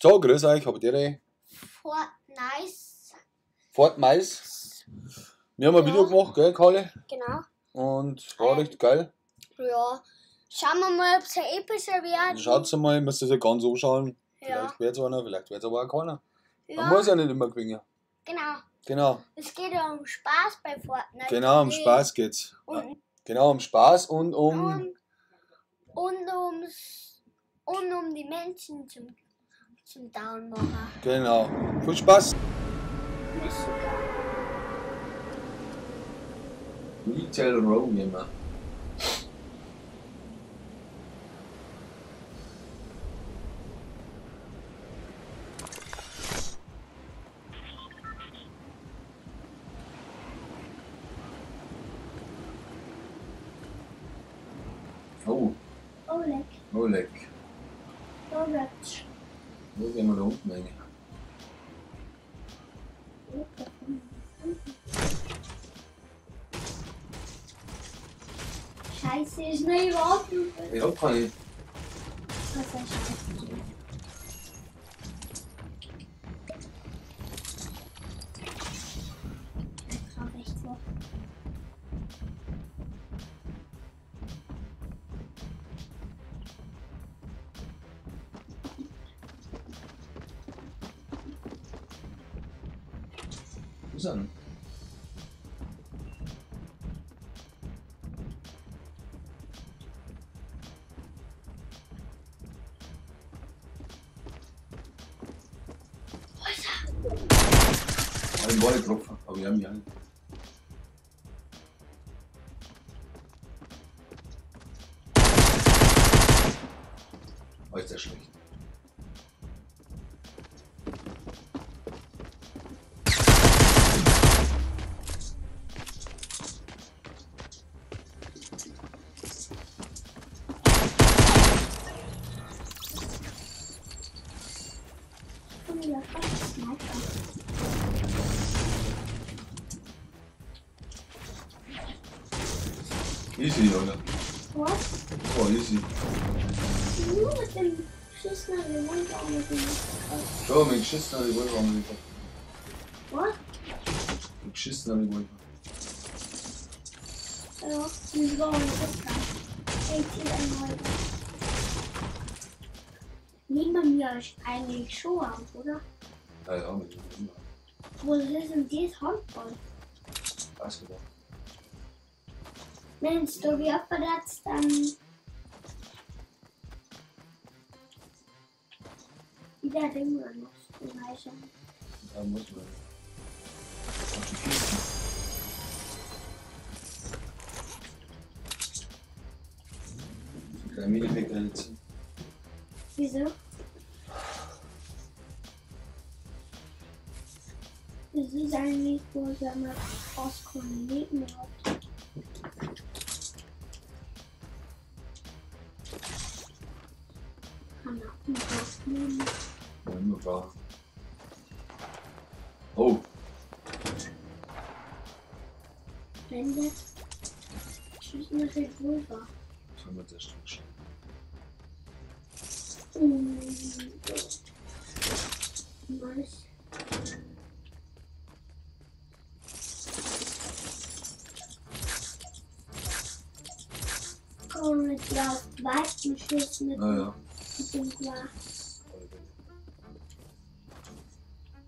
So, grüß euch, habt ihr Fortnite. Fortnite. Wir haben ein Ja. Video gemacht, gell, Karli? Genau. Und war richtig geil. Ja. Schauen wir mal, ob es ein epischer wird. Schaut mal, müsst ihr sich ganz anschauen. Ja. Vielleicht wird es einer, vielleicht wird es aber auch keiner. Ja. Man muss ja nicht immer gewinnen. Genau. Genau. Es geht ja um Spaß bei Fortnite. Genau, um Spaß geht's. Und, Genau, um Spaß und um. und um die Menschen zum Down machen. Genau. Viel Spaß! Retail Row nehmen wir. Oh, Oh, leck. oh leck. Vorwärts. Wo gehen wir da unten rein? Scheiße, ist noch überhaupt nicht. Ich hab keine. Was ist Scheiße? Ich traf echt so. Wo ist er denn? Wo ist er? Einen Ball getroffen, aber ich hab mich auch nicht. Oh, ist der schlecht. Komm wieder, fast Sniper. Easy, oder? Was? Oh, easy. Nur mit dem Schissen an den Mund auch mit dem. Schau, mit Geschissen an die Wolke haben wir. Was? Mit Geschissen an die Wolke. Ja, die wollen das. Ey, zieh ein Wolke. Nehmen wir eigentlich schon auf, oder? Ja, ja, mit dem immer. Wo ist denn das Handball? Basketball. Wenn es da werfen darfst, dann wieder immer noch so. Da muss man. Auf die Kiste. Kleine Minipack reinziehen. Wieso? Das ist eigentlich so, wenn man fast kein Leben hat. Granaten rausnehmen. Ja, immer brauchen. Oh! Wenn das schießen Revolver. Sollen wir das schon schauen? Nice. Komm mit dir auf weiten Schuss mit, Naja. mit dem Glas.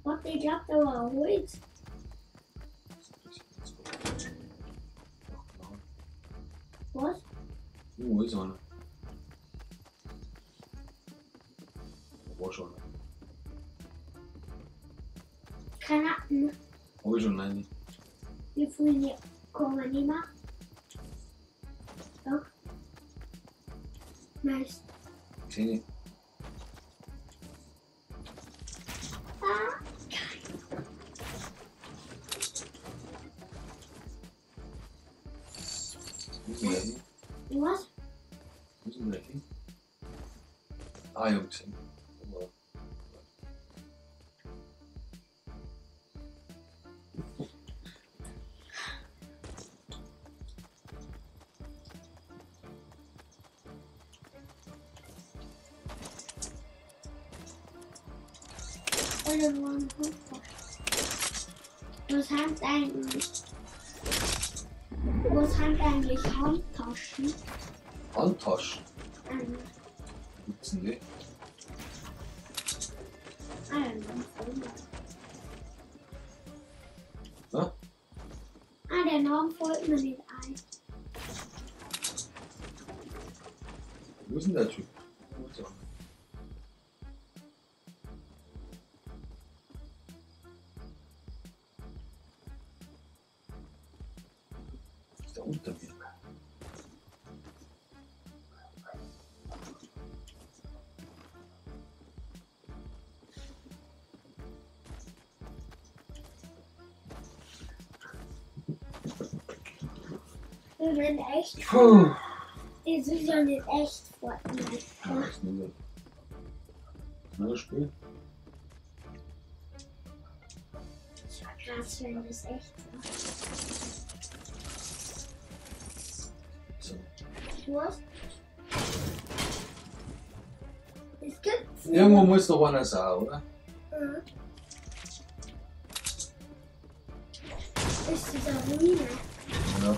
Warte, ich glaub, da war Holz. Was? Oh, ist einer. Da war schon einer. Granaten. Hab ich schon eine. Wie viele kann man nicht mehr? Doch. Nice. Keine. Ah, geil. Wo ist denn der hin? Was? Wo ist denn der hin? Ah, ich hab gesehen. Aber Oder wo ein Handtaschen. Was haben eigentlich? Was haben eigentlich Handtaschen? Handtaschen? Mhm. Gibt's denn die? Ah, ja, der Na? Ah, der Name fällt mir nicht ein. Wo ist denn der Typ? Ist der unter mir? Wir sind echt. Puh. Das ist ja nicht echt Fortnite. Ja, das ist nur ein Spiel. Das war krass, wenn das echt war. So. Was? Es gibt's nicht. Irgendwo muss doch einer sein, oder? Mhm. Ist dieser Ruine? Ja.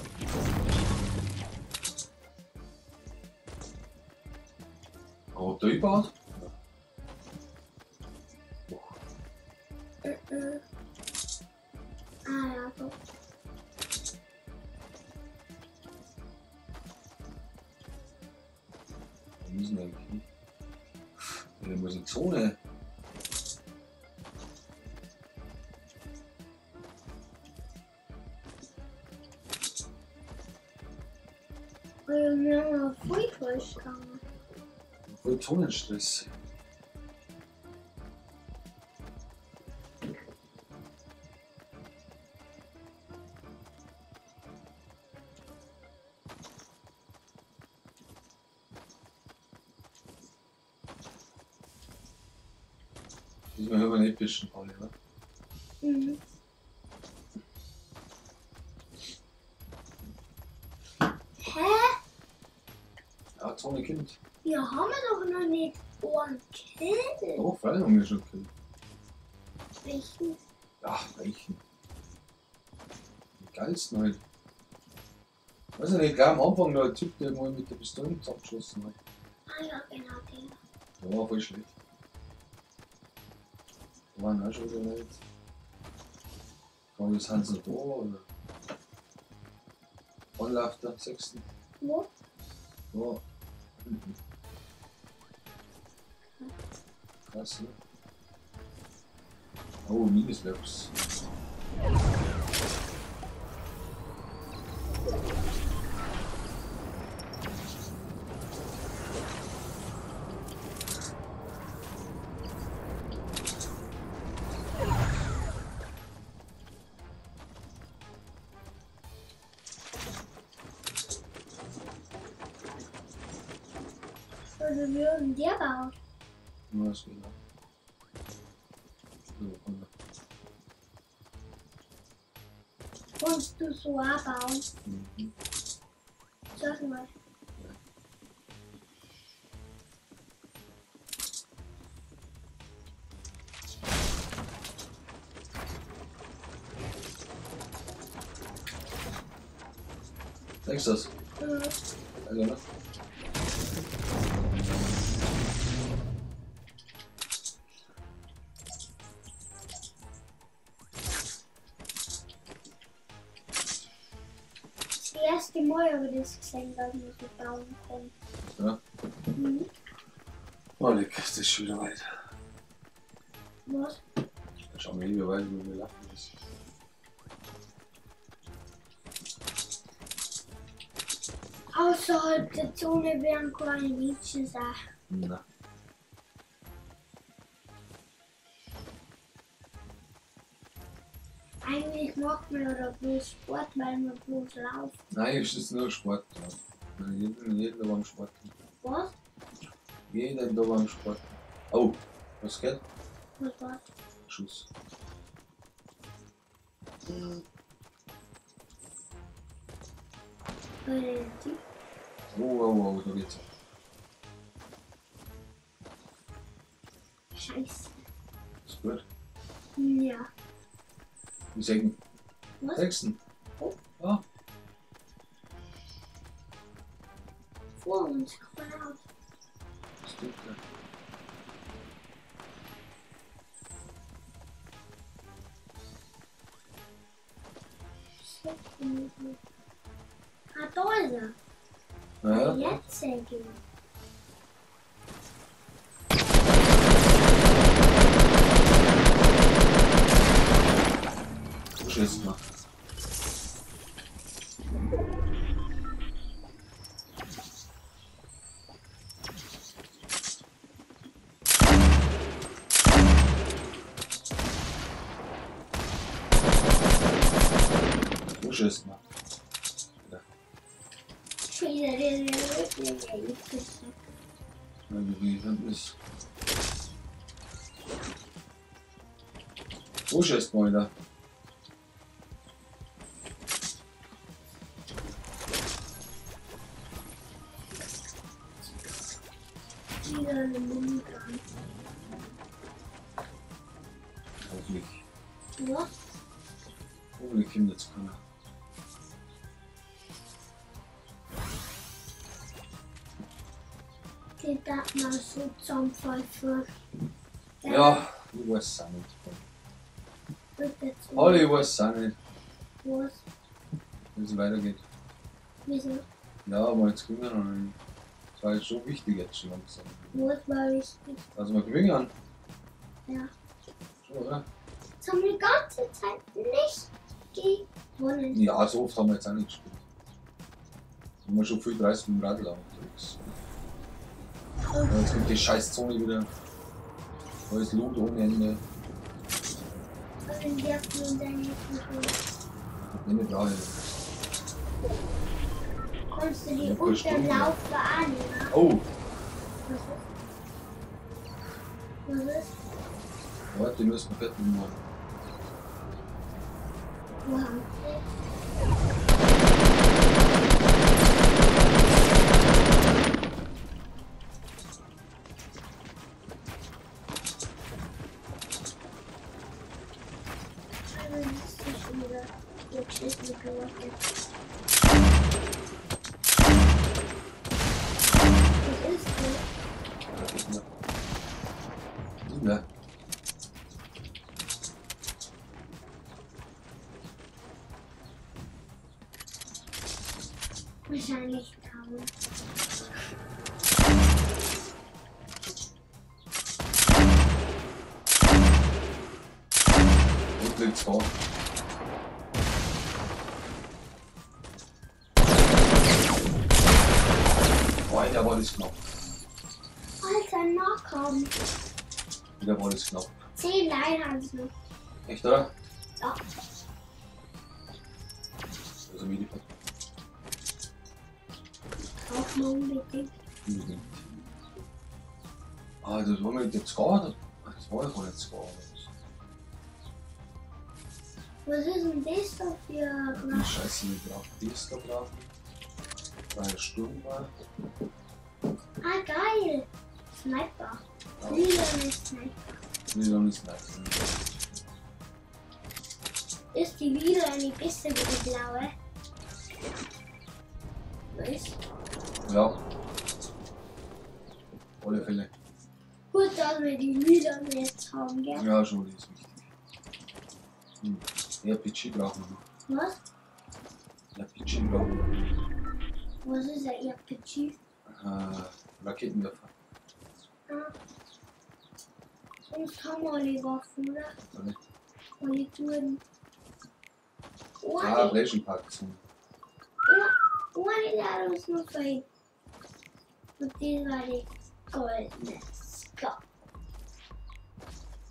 Aber da überhaupt? Ja. Ah ja, doch. Wir müssen eigentlich hin. Wir müssen in die Zone. Wir haben voll falsch gegangen. Voll Zonenstress. Diesmal hören wir einen epischen Pauli, oder? Mhm. Hä? Ja, Zone Kind. Wir haben doch noch nicht einen Kill. Doch, freilich haben wir schon gekillt. Welchen? Ach, welchen? Die geilsten halt. Weiß ich nicht, gleich am Anfang der Typ, der mal mit der Pistole zusammengeschossen hat. Ah ja, genau, den. Der war voll schlecht. Da waren auch schon wieder Leute. Frage ist, sind sie da oder? Wann läuft der? 6. Wo? Ja. Mhm. Krass, ne? Oh, Minus-Labs. Also wir haben der baut. Ja, das geht auch. So, komm da. Kannst du so auch bauen? Mhm. Sag mal. Ja. Denkst du das? Mhm. Also, ne? Das erste Mal habe ich das gesehen, dass man so bauen kann. Ja. Mhm. Oh, leck, ist das schon wieder weit. Was? Da schauen wir lieber weit, wo wir laufen müssen. Außerhalb der Zone werden keine Mädchen sein. Na. Eigentlich macht man ja da bloß Sport, weil man bloß läuft. Nein, es ist nur Sport. Ja. Jeder beim Sport. Was? Jeder da beim Sport. Oh, was geht? Was war? Schuss. Oh, oh, oh, da geht's. Scheiße. Ist gut. Ja. Wie sagen? Was? Sechsten. Oh. Ja. Vor uns, geradeaus. Stimmt, ja. Ah, da ist er. Ja. Jetzt sehe ich ihn. Wo schießt man? Wo schießt man? Wo schießt man da? Wieder eine Minigun. Hoffentlich. Was? Hoffentlich kommt jetzt keiner. Die darf man so zusammenpfeifen. Ja, ich weiß es auch nicht. Alle, ich weiß es auch nicht. Was? Wie es weitergeht. Wieso? Ja, aber jetzt gewinnen wir noch nicht. Das war jetzt schon wichtig jetzt schon langsam. Was war wichtig? Also wir gewinnen. Ja. Schon, oder? Das haben wir die ganze Zeit nicht gewonnen. Ja, so oft haben wir jetzt auch nicht gespielt. Haben wir schon viel 30 mit dem Radl unterwegs. Ja, jetzt kommt die Scheißzone wieder. Alles Loot ohne Ende. Nee, brauche ich nicht. Kommst du die unterm Laufe an, ne? Oh! Was ist? Was ist? Warte, die müssen wir fertig machen. Wo haben sie? Was ist das? Ja. Wahrscheinlich down. Und liegt's vor. Boah, der war das knapp. Alter, Nahkampf. Wieder war das knapp. 10 Leine haben sie noch. Echt, oder? Ja. Also Medipack. Braucht man unbedingt. Unbedingt. Ah, das war mit dem Scar. Das war ja gar nicht Scar. Was ist denn das da für... Die Scheiße, wir brauchen das da brauchen. Drei Sturmwahl. Ah, geil! Sniper. Ja. Lila Sniper. Lila Sniper. Ist die lila nicht besser wie die blaue? Was? Ja. Alle Fälle. Gut, dass wir die lila jetzt haben, gell? Ja, schon, die ist wichtig. Hm. RPG brauchen wir noch. Was? RPG brauchen wir. Was ist ein RPG? Raketenwerfer. Ah. Sonst haben wir alle Waffen, oder? Alle. Alle guten. Ah, Blation Park. Eine der uns noch fehlt. Und das war die goldene Scar.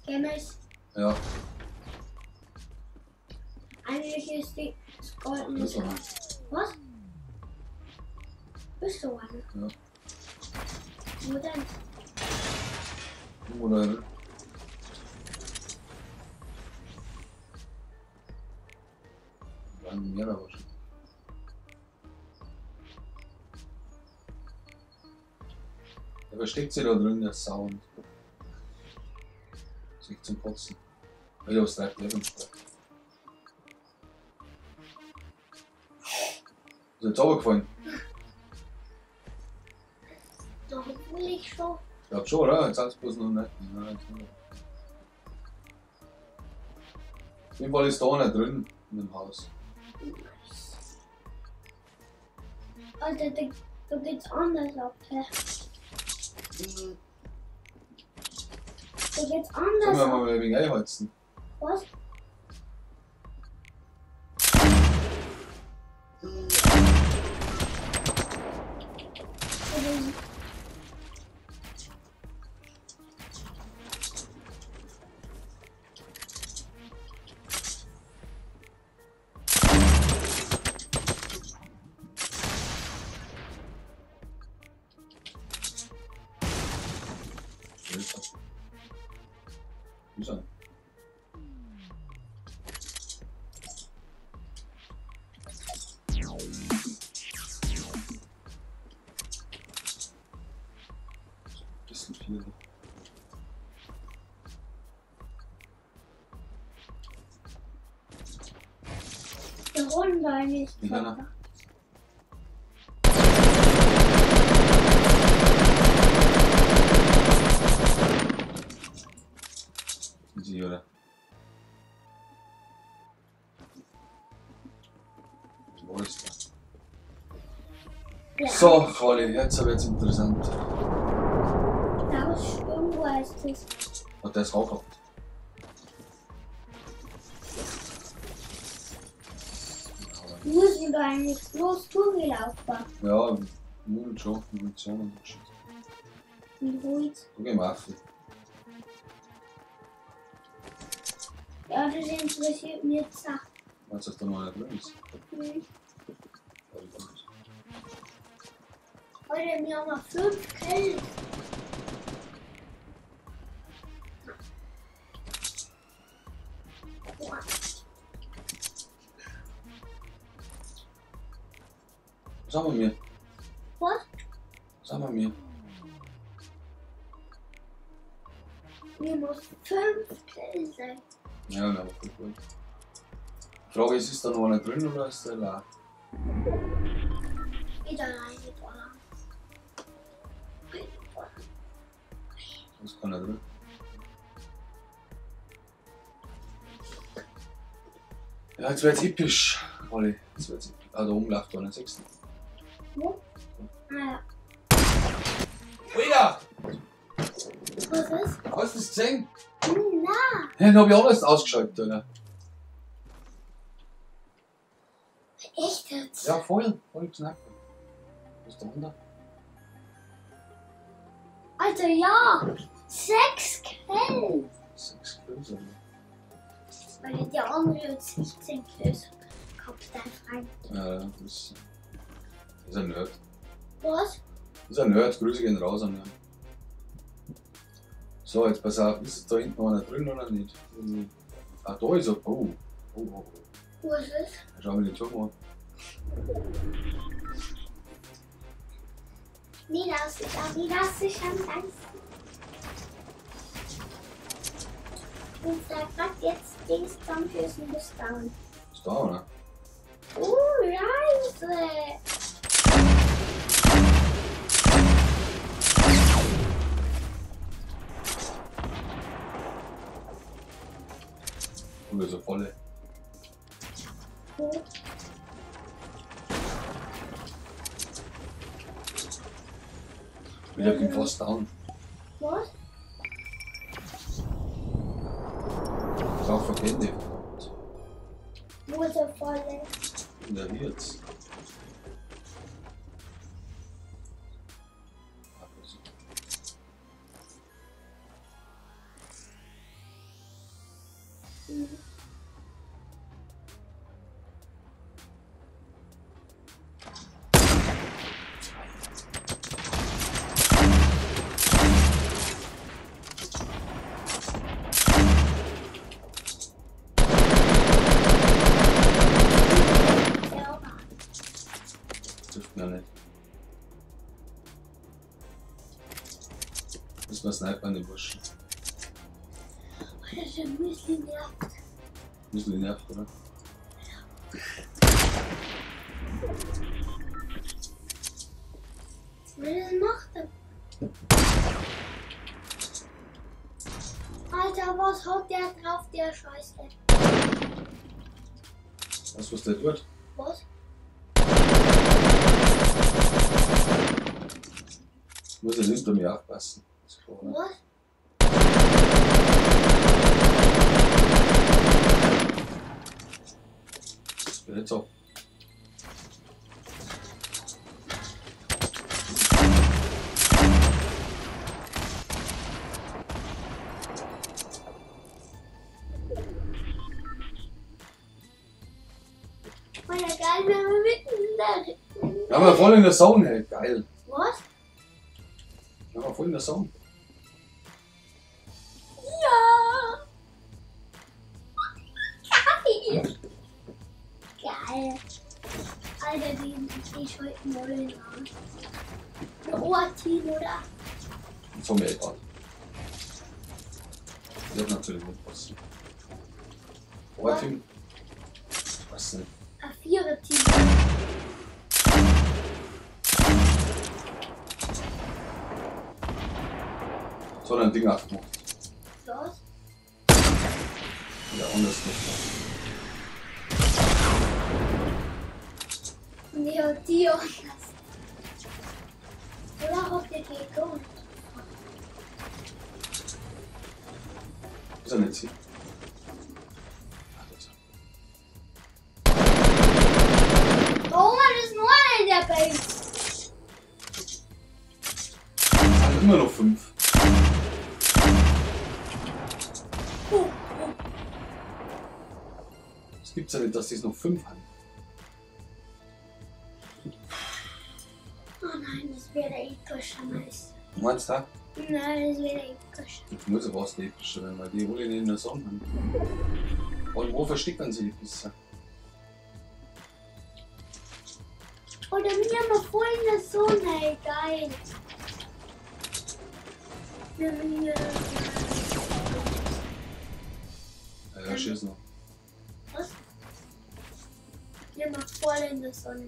Gehen wir's? Ja. Eigentlich ist die goldene Scar. Was? Bist du einer? Ja. Wo denn? Wo denn? Waren mehrere wahrscheinlich. Der versteckt sich da drin, der Sound. Das ist echt zum Kotzen. Alter, was treibt der beim Sport? Ist jetzt runtergefallen? Doch, hoffentlich schon. Ich glaub schon, oder? Jetzt sind es bloß noch nicht. Nein, jetzt nicht. Auf jeden Fall ist da einer drin in dem Haus. Alter, da geht's anders ab. Hä? Da geht's anders Sollen wir ab. mal ein wenig einheizen? Was? Bisschen viel. Der Runde eigentlich. Ja. Sind sie, oder? Wo ist der? Ja. So, Frolli, jetzt wird's interessant. Da ist irgendwo ist das. Hat der es auch gehabt? Muss ich da eigentlich bloß durchlaufen? Ja, nur schon, Munition und Shit. Und ruhig. Okay, Waffe. Ja, das interessiert mich jetzt auch. Meinst du, dass da noch einer drin ist? Mhm. Alter, wir haben noch 5 Kills. Was haben wir mir? Was? Was haben wir mir? Wir müssen 5 Kills sein. Ja, wir haben 5 Kills. Die Frage ist, ist da noch einer drin oder ist der leer? Wieder reingeballert. Da ist keiner drin. Ja, jetzt wird's episch, Olli. Jetzt wird's episch. Ah, da oben läuft einer 6. Wo? Ah ja. Alter! Was ist? Hast du das gesehen? Nein! Ja, dann hab ich alles ausgeschaltet, oder? Echt jetzt? Ja, voll. Voll geknackt. Was ist da runter? Alter, ja! 6 Kills! 6 Kills, Alter. Weil der andere hat 16 Kills gehabt, dein Freund. Ja, das ist ein Nerd. Was? Das ist ein Nerd, Grüße gehen raus an ihn. So, jetzt pass auf, ist da hinten noch einer drin oder nicht? Ah, da ist er. Oh, oh, oh. oh. Wo ist es? Schau mir den Turm an. Nicht ausschauen, nicht ausschauen, danke. Und da grad jetzt Dings zusammenschießen, bis down. Ist da, oder? Oh, leise! Und so volle. Wo? Ich bin fast down. Was? Ich brauche Verbände, verdammt. Wo ist der volle? In der Wirts. Mhm. Müssen wir snipen an den Burschen. Das ist ein Müsli nervt. Müsli nervt, oder? Ja. Was macht er? Alter, was haut der drauf, der Scheiße? Weißt du, was der tut? Was? Muss er hinter mir aufpassen. Das ist klar, ne? Was? Das wird jetzt auch. Geil, wenn wir mitten in der... Wir haben ja voll in der Zone, ey. Geil. Was? Wir haben ja voll in der Zone. Ja! Geil! Geil. Alter, die schalten wollen an. Ein Ohr-Team, oder? Das haben wir eh gerade. Das wird natürlich nicht passen. Ohr-Team? Weiß nicht. Ein Vierer-Team. So ein Ding aufgemacht. Was? Ja, anders noch. Und ich hab die anders. Oder habt ihr die geholt? Ist er nicht sie? Da oben ist noch einer in der Base. Es sind immer noch 5. Oh, oh. Es gibt's ja nicht, dass die es noch 5 haben. Oh nein, das wäre der epische Meister. Meinst du? Nein, das wäre der epische. Ich muss aber was der epische werden, weil die alle nicht in der Sonne haben. Und wo verstecken sie die Pisser? Oder wir haben voll in der Sonne, geil. Wir haben hier. Ja, schieß noch. Was? Wir haben voll in der Sonne.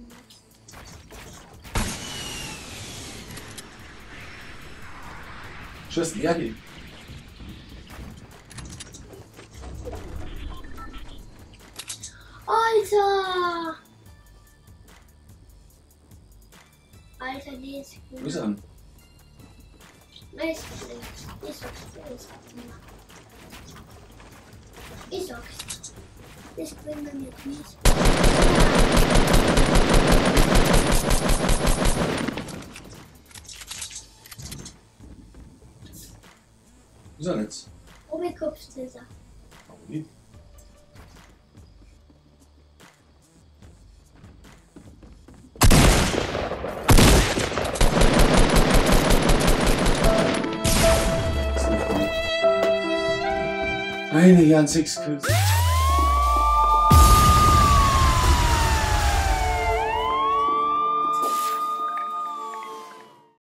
Schieß die. Alter! Alter, die ist gut. Wo ist er? Nein, ist gut. Ich sag's, ich sag's nicht. Ich sag's. Das gewinnen wir mit nicht. Wo ist er jetzt? Oben guckst du da. Aber wie? Meine Herren, 6 Kills.